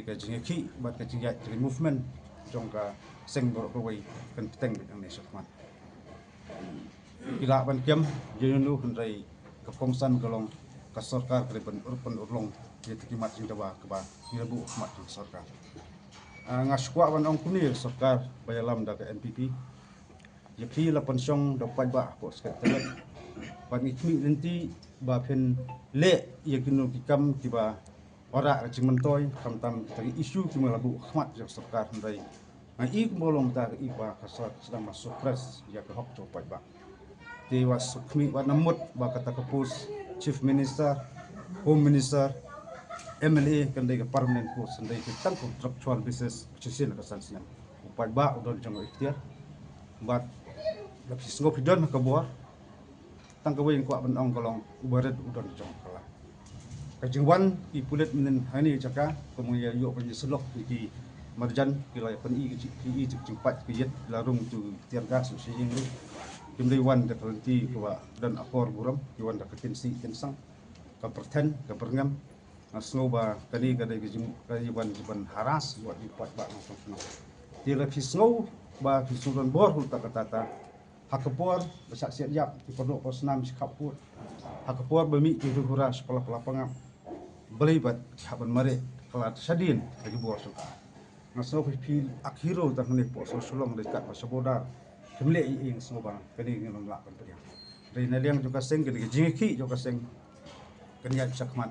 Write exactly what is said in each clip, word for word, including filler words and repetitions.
Ka jingïakhih bad ka jingïaid ka movement jong ka seng baroh kawei kan bteng beit hangne shakhmat. Ki lah ban kem ïano ïano, hynrei ka kongsan ka long ka sorkar ka dei ban ur, ban urlong ïa kita ki mat jingdawa kaba ngi la buh ha khmat jong ka sorkar. Ah, nga sngewkwah ban ong kumne, sorkar ba ïalam da ka N P P, ïa phi la pynshong da u paidbah hapoh Secretariat. Bad ngi khmih lynti ba phin leh ïa kino ki kam kiba wanrah ka jingmyntoi, khamtam kita ki issue kiba la buh ha khmat jong ka sorkar, hynrei nga i kumba long ta ka i ba ka sorkar sdang ban suppress ïa ka hok jong u paidbah. Te wat sngewkhmih, wat nang mut ba kata ka post Chief Minister, Home Minister, M L A kan dei ka permanent post, kan dei ka tang contractual basis, shisien ka san snem. U paidbah u don jong u ikhtiar. Bad lada phi sngew phi don ha ka bor, tang kawei nga kwah ban ong ka long, uba rit u don jong ka la. Ka jingwan ki pulit mynhynnin ha kane ka jaka, kumba ïa ïoh ban ïasyllok ïa ki marjan, ki la ïa pyni ka jing, ki i jingpait ki ïit, la rung tu tear gas u shijing ruh. Kim dei wan da ka lynti kaba don akor burom, ki wan da ka kynsih kynsang, ka pyrthen, ka pyrngem. Nga sngew ba kane ka dei ka jing, ka dei wan, wan harass ïa u paidbah nongshong shnong. Te lada phi sngew ba phi sngew don bor hangta kata, ha ka por ba shah siat ïap ki paralok parasnam shi khap pud, ha ka por ba mih ki hura hura shi pala pala pangap, balei ba ki hap ban mareh khlad shadien ha ki bor sorkar? Nga sngew phi, phi ak hero tang hangne hapoh Sohra Shillong, dei katba sha border kim leh ei ei. Nga sngew ba kane ngin ym lah ban pdiang. Dei na liang jong ka seng, kane ka jingïakhih jong ka seng kan ïaid shakhmat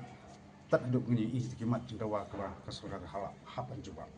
tad haduh ngin ïohi ïa ki mat jingdawa kaba ka sorkar ka la hap ban jubab.